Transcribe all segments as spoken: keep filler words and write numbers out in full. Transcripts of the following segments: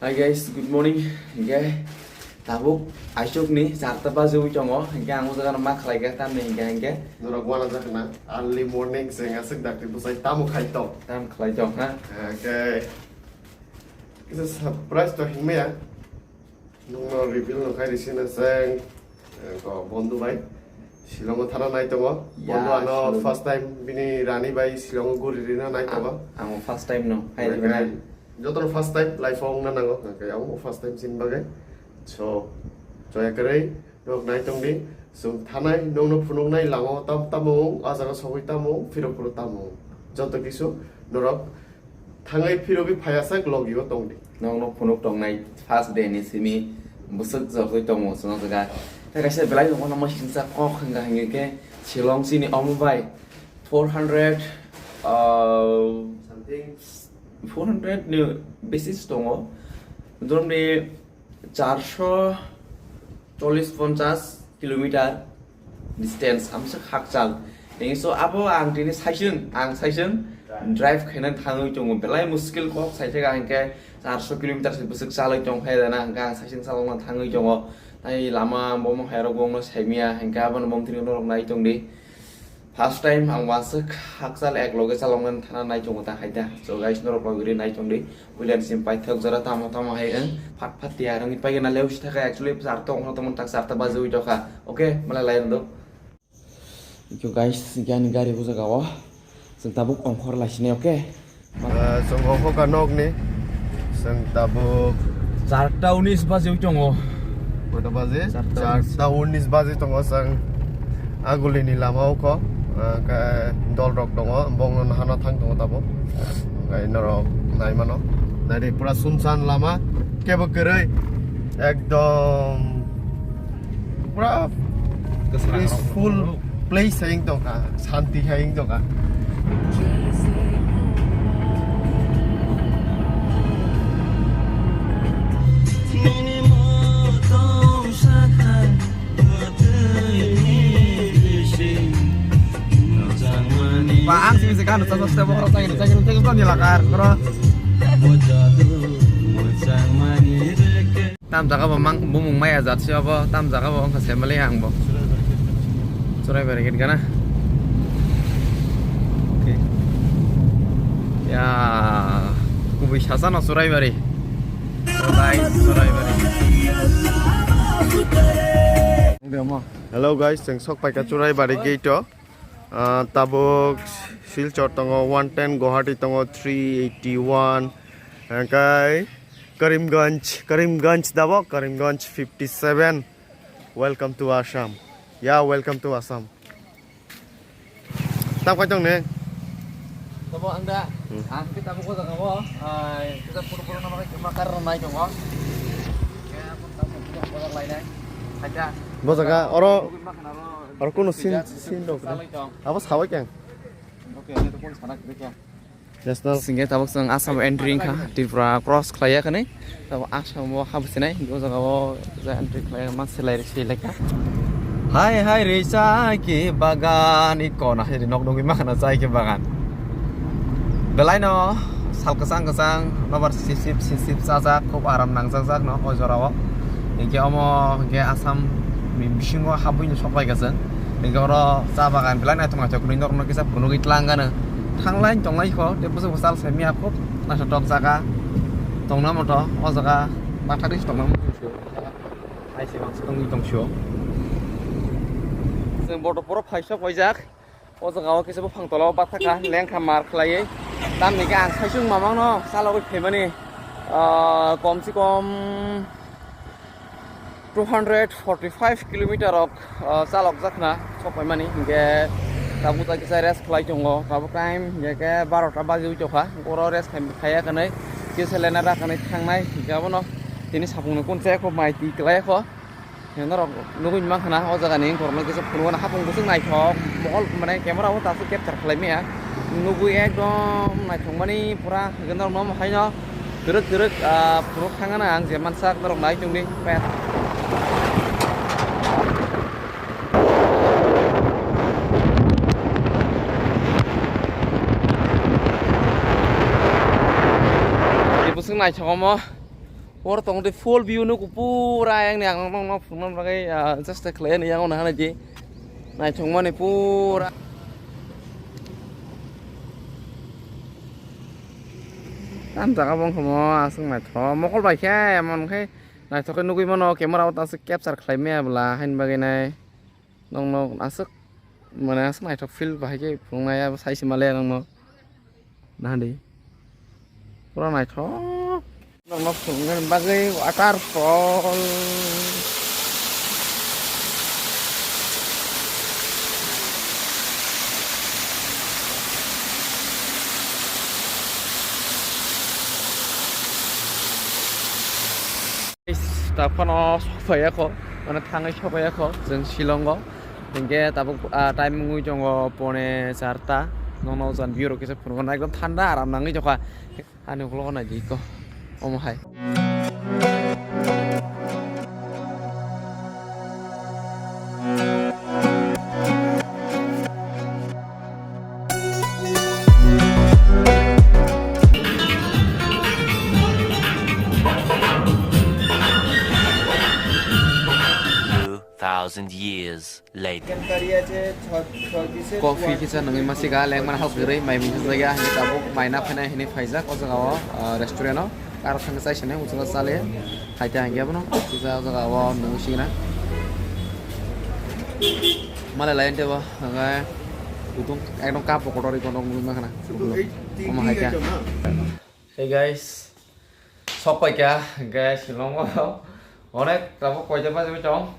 Hi guys, good morning. Hingke tabuk aisuk ni charta bajiwi tongo. Hingke ang o jaga no ma khlai kha tamni hingke hingke. Norok wana jak na early morning se aswk dakti bwsai tamo khai tong. Tam khlai tong ha. Hingke kisa surprise to hingmaya. Nungno reveal no khai risi na seng. Ko bondhu bai Shillong o thana nai tongo. Ya, bondhu ano Shillong. First time bini rani bai Shillong o guri rina nai tongo. Ang first time no hai rina. Jotono first time life o wngna nango, hwnkhe abo first time chini bagwi. So, joya kwrwi nok nai tongdi, chwng thanai nokno phunuknai lama o tam tamo wng, a jaga sogwi tamo wng, phirok phuru tamo wng. Joto kisu norok thangwi phirogwi phaiya sak logi o tongdi. Nokno phunuk tongnai first day ni simi bwswk jorwi tongo chwng o jaga. Tei kaisa belai no uanama singsa kok hwnkha hwnkhe Shillong chini omo bai four hundred, uh, something. Four hundred ni besi se tongo. Doromni charso chollis ponchas kilometer distance, amsa hakchal. Engso abo ang tini saisung, ang saisung drive khaina thangwi tongo. Belai muskil kok saithaka hingke charso kilometer se bwswk chalwi tong khe dana, hingke ang saisung chalokna thangwi tongo. Tai lama bomo khairok bongno saimia, hingke abono bom tini norok nai tongdi. First time ang wansuk hakchal ek loge chaloknani thana nai tongo ta hai ta. So guys, norok logiri nai tongdi. Puila ni sim paithak jora tamo tamo hai wng. Phat phat tiyar wngwi paigena leo si thaka actually charta ongkha tamo tak charta bajiwi tokha. Okay, malai lai rwdo. Thank you guys, gani gari bujaga o. Chwng tabuk ongkhor lai sini, okay? Ah, chwng ongkha nokni. Chwng tabuk charta unis baje tongo. Kota baje? Charta unis. Charta unis baje tongo chwng. Agulini lama o kho, ah, khe dol rok tongo, bongno hano thang tongo tabuk. Khe norok nai mano. Nai di pura sunsan lama, kebo kwrwi. Ekdom pura peaceful place hai wng tongkha, santi hai wng tongkha. Ba, ang simi se gano sa sa step oro sa gino sa gino tei sa ni lakar oro. Tam jaga bo mang bumung maya jat se abo, tam jaga bo wngkha se mali ang bo. Churaibari gate gana. Okay. Ya, kubui sasa no Churaibari. Churaibari. Hello guys, chwng sok paikha Churaibari gate o. Ah, tabuk Silchar tongo one ten, Guwahati tongo three eighty one, hingkai Karimganj, Karimganj dabo, Karimganj fifty seven. Welcome to Assam. Yeah, welcome to Assam. Tam kai tong ne? Tabo ang da. Hmm. Ang kita buku jaga bo. Ai, kita pura-pura nama kai cuma kar nai tongo. Ya, pun tamu kita buku jaga lain ai. Aja. Bo jaga oro, oro kuno sin, sin dok. Abo sabai keng. Okay, ini tuh pun sana kita keng. National. Singke tabuk chwng Assam entry wngkha, Tripura cross khlaiya khani. Tabuk Assam o habsinai, o jaga o ja entry khlaiya ma selai selai kha. Hai hai re chai ke bagan, i kona hai re nok nugwi ma khana chai ke bagan. Belai no sal kwchang kwchang nobar sisip sisip chajak, khub aram nangjak jak no o jora o. Hingke omo hingke Assam ni bisingo habwi no sok pai kha chwng. Hingke oro cha bagan belai naithok naithok hwnwi norok no kisa phunugwi tlang gana. Thanglai tonglai kho, tei bwswk bwsal se miya kho, naithotok jaga tongna moto, o jaga bathakgwi se tongna moto. Hai se mangsa tongwi tong sio. Chwng boto poro phaisa paijak, o jaga o kisa buphang tola o bathakha, lengkha mar khlaiwi. Tamni khe ang saichung mamang no chalogwi phaimani, ah, kom se kom two hundred forty five kilometer rok, ah, chalok jakna sok paimani, hinkhe tabuk ta kisa rest khlai tongo, tabuk time hinkhe barota bajiwi tongkha, oro rest khai, khaiya kanwi, kisa lena ra kanwi thangnai, hinkhe abono tini sapungno kun chaya kho, mai twi klai kho, norok nugwi mankha na o jagani borokno kisa phunukgo na hapung bwswk naithok, mokol mane camera o ta aswk capture khlai maya, nugwi ekdom naithokmani pura, hinkhe norokno omo haino. Twrwk twrwk, ah, phunuk thangana ang je mansak norok nai tongdi. Bwswk naithok omo. Oro tong de full view no pura yang ni ang nong nong phunukna bagwi, ah, just khlai ni yang nahana di. Naithok mani pura. Tam jaga bong khomo aswk naithok mokol bai khe emon khe naithok khe nugwi mano camera o aswk capture khlai maya bwla hain bagwi nai. Nokno aswk, mane aswk naithok feel bahai khe phunuknai abo sai se male nokno. Nahadi. Pura naithok. Nokno phunuknani bagwi waterfall. Guys, ta phano sokphaiya kho, mane thangwi sokphaiya kho chwng Shillong o. Hinkhe tabuk, ah, time wngwi tongo pone charta. Nokno jan view rok kisa phunukna ekdom thanda aram nangwi tongkha. Ani ukologo naidi kho omo hai. Two thousand years later. Coffee kisa nungwi masiga lengmani hok kwrwi mai mui sajagya hinwi tabuk mai na phainai hinwi phaijak o jaga o, ah, restaurant o. Aro thangwi chai sene o jaga chale hai ta hinkhe abono kisa o jaga o nungwi sigina. Malai lai ante bo hwnkhai kutung ekdom cup bo kotor iko nungwi makhana. Omo hai kha. Hey guys, sok paikha, guys, Shillong o onek tabuk koita baji tong,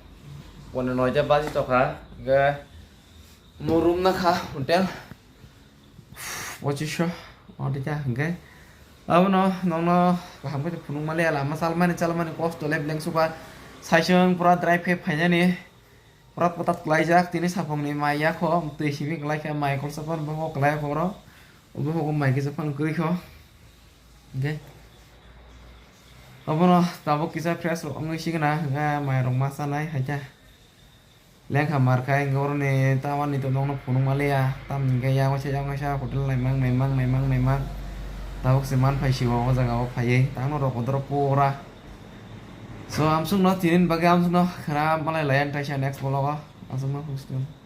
pone noita baji tokha, guys, mo room na kha hotel, pochisho, o dita, guys, abono nokno kaham khe phunuk maliya lama chalmani chalmani kosto le beleng sukha, saisung pura drive khe phainani. Pura potat kwlaijak, tini saphangni mai yakho, twi simi kwlaikha, mai khorsa phano bobo kwlai khoro, bobo mai kisa phano kwrwi kho. Hwnkhe obono tabuk kisa fresh rok wngwi sigwna, hwnkhe mai rok ma chanai haikhe. Lengkha mar khai, hwnkhe oroni tamani to nokno phunuk maliya, tamni hwnkhe yago se yago se hotel naimang naimang naimang naimang. Tabuk se man phai sio o jaga o phaiwi, tangno rok kotor pura. So, amsukno tinin bagwi amsukno khna malai lai ang taisa next vlog o. Aswkno hwnkhe.